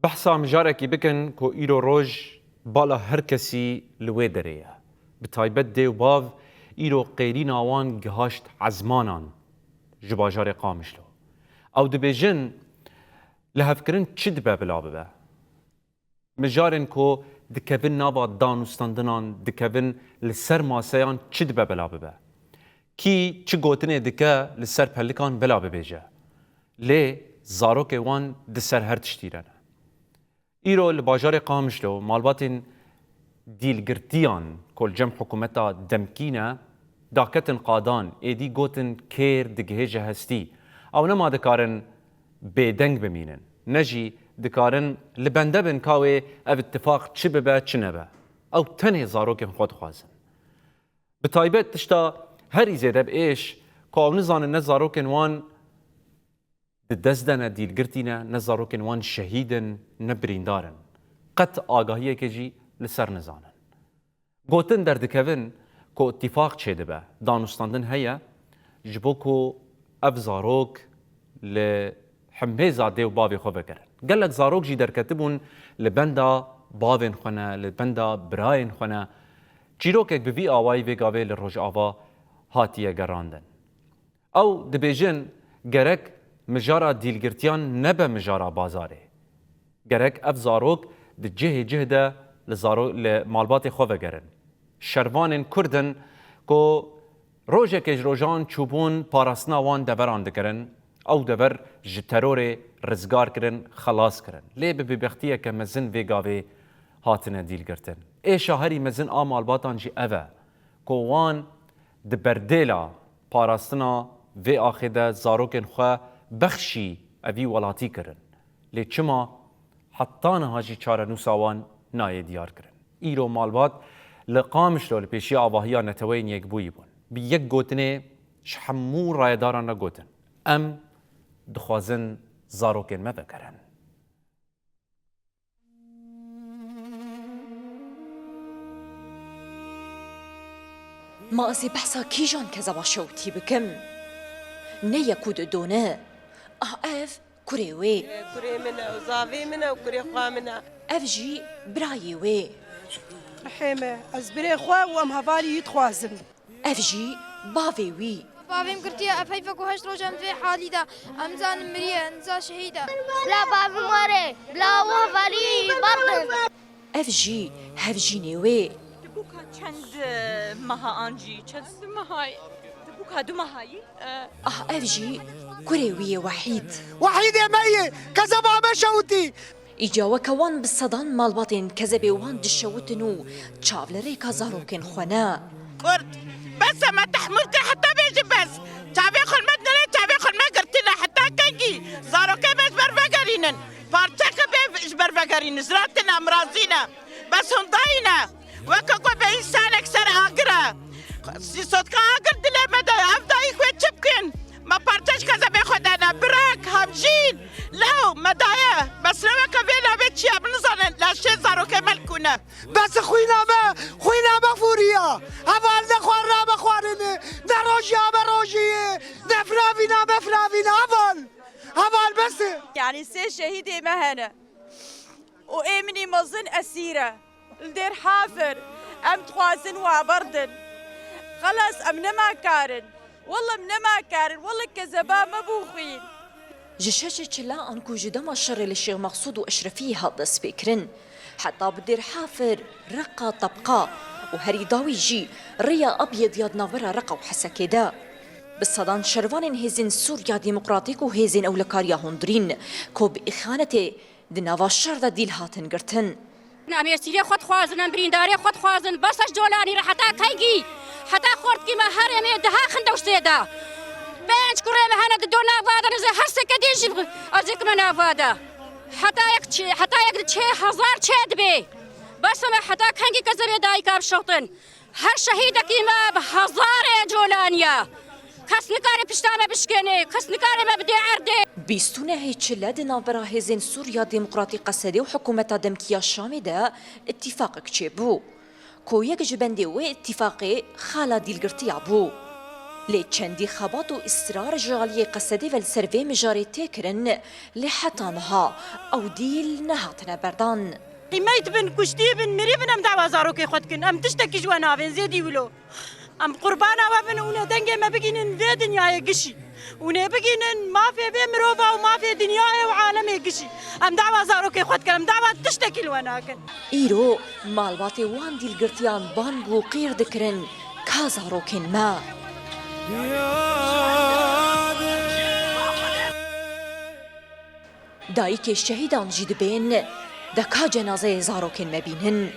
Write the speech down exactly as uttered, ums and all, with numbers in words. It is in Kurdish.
Behsa mijarekî bikin ku îro roj bala her kesî li wê derê ye. Bi taybet dê û bav îro qêrîna wan gihaşt ezmanan ji bajarê Qamişlo. Ew dibêjin, lihevkirin çi dibe bila bibe? Mijarên ku dikevin nava danûstandinan, dikevin li ser maseyan çi dibe bila bibe? Kî çi gotinê dike li ser pelikan bila bibêje? Lê zarokê wan di ser her tiştî re ne. Îro li bajarê Qamişlo malbatên dîlgirtiyan ku li cem hikûmeta demkî ne, daketin qadan, êdî gotin kêr digihêje hestî. Ew nema dikarin bêdeng bimînin, ne jî dikarin li bende bin ka wê ev îtifaq çi bibe, çi nebe. Ew tenê zarokên xwe dixwazin. Bi taybet tişta herî zêde bi êş ku ew nizanin ne zarokên wan di dest de ne, dîlgirtî ne, ne zarokên wan şehîd in, ne birîndar in. Qet agahiyekê jî li ser nizanin. Gotin derdikevin ku îtîfaq çêdibe, danûstandin heye, ji bo ku ev zarok li himêza dê û bavê xwe vegerin. Gelek zarok jî derketibûn li benda bavên xwe ne, li benda birayên xwe ne. Çîrokek bi vî awayî vê gavê li Rojava hatiye gerandin. Ew dibêjin, gerek mijara dîlgirtiyan nebe mijara bazarê. Gerek ev zarok di cihê cih de li zaro-, li malbatê xwe vegerin. Şervanên Kurd in ku rojekê ji rojan çûbûn parastina wan deveran dikirin. Ew dever ji terorê rizgar kirin, xelas kirin. Lê bi bêbextiyeke mezin vê gavê hatine dîlgirtin. Êşa herî mezin a malbatan jî ev e ku wan di berdêla parastina vê axê de zarokên xwe bexşî evî welatî kirin. Lê çima heta niha jî çarenûsa wan nayê diyar kirin? Îro malbat li Qamişlo li pêşiya avahiya Neteweyên Yekbûyî bûn. Bi yek gotinê ji hemû rayedaran re gotin, em dixwazin zarokên me vegerin. Ma ez ê behsa kîjan kezeba şewitî bikim? Ne yek û du done. Ah, ev kurê wê. Kurê min e, û zavê min e, û kurê xwe min e. Ev jî birayê wê. Rihê me, ez birê xwe û em hevalî wî dixwazin. Ev jî bavê wî. Bavê min girtiye, ev heyfa ku heşt roj em vê halî de. Em zanin miriye, em za şehîd e. Bila bavê min were, bila û hevalî berdin. Ev jî hevjînê wê. Dibuka çend, e, meha an jî? Çend? Du mehayî. Dibuka du mehayî? E. Ah, ev jî kurê wî yê Wehîd. Wehîdê me yê, kezeba me şewitî. Îca weke wan bi sedan malbatên kezebê wan dişewitin û çav li rêka zarokên xwe ne. Kurd, bes e, me tehmûl kir heta bêjin bes. Çavê xwe li me dinêre, çavê xwe li me girtine. Heta kengî zarokê me ji ber vegerînin? Parçeke bê ji ber vegerînin. Ziratine, mirazîne. Bes hûn dayîne. Weke ku bêyî salek ser agir e. Sî sotka agir dilê me de ye. Ev dayîk wê çi bikin? Me parçe ji kezebê xwe dane. Birek, hevjîn, lew me daye. Bes ne weke vê navê çi ye? Min nizanin laşê zarokê me li ku ne. Bes xwîna me, xwîna me fûriya. Heval ne xwarina me xwarine. Ne rojiya me rojiyê. Ne firavîna me firavîne. Heval. Heval bes e. Yanî sê şehîdê me hene. Û ê min î mezin esîr e. Li Dêr Hafir em dixwazin we berdin. Xelas em nema kar in. Wele em nema kar in. Wele kezeba me bû xwîn. Ji şeşê çila anku ji dema şerê li Şêx Mexsûd û Eşrefiyê hat destpêkirin, heta bi Dêr Hafir, Reqa, Tebqa û herî dawî jî rêya Abyediya di navbera Reqa û Hesekê de, bi sedan şervanên Hêzên Sûriya Demokratîk û Hêzên Ewlekariya Hundirîn ku bi îxanetê di nava şer de dîl hatin girtin. Em êsîrê xwe dixwazin, em birîndarê xwe dixwazin. Bes e ji Colanî re heta kengî? Heta xortkî me herêmê diha xindew sê de. Pênc kurê me hene di do nava de, nizê her seke dê jî ez ê kime nava de. Heta yek çê, heta yek diçê hezar çê dibê. Bes e me heta kengî kezebê dayika bişewtin? Her şehîdekî me bi hezarê Colanî ye. Kes nikare pişta me bişkêne, kes nikare me bidê erdê. Bîst û nehê çile di navbera Hêzên Sûriya Demokratîk Qesedê û hikûmeta demkî ya Şamê de îtîfaqek çêbû, ku yek ji bendê wê îtîfaqê xala dîlgirtiya bû. Lê çendî xebat û israr ji aliyê Qesedê ve li ser vê mijarê tê kirin, lê heta niha ew dîl nehatine berdan. Qîmeyt bin, kuştî bin, mirî bin, em dawa zarokê xwe dikin. Em tiştekî ji we navên zêdî wilo. Em qurbana we bin û ne dengê me bigînin vê dinyayê gişî. Û nê bigînin mafê vê mirova û mafê dinyayê û alemê gişî. Em dawa zarokê xwe dikin, em dawa tiştekî li we nakin. Îro malbatê wan dîlgirtiyan bang û qîr dikirin ka zarokên me. Dayikê şehîdan jî dibên de ka cenazeyê zarokên me bînin.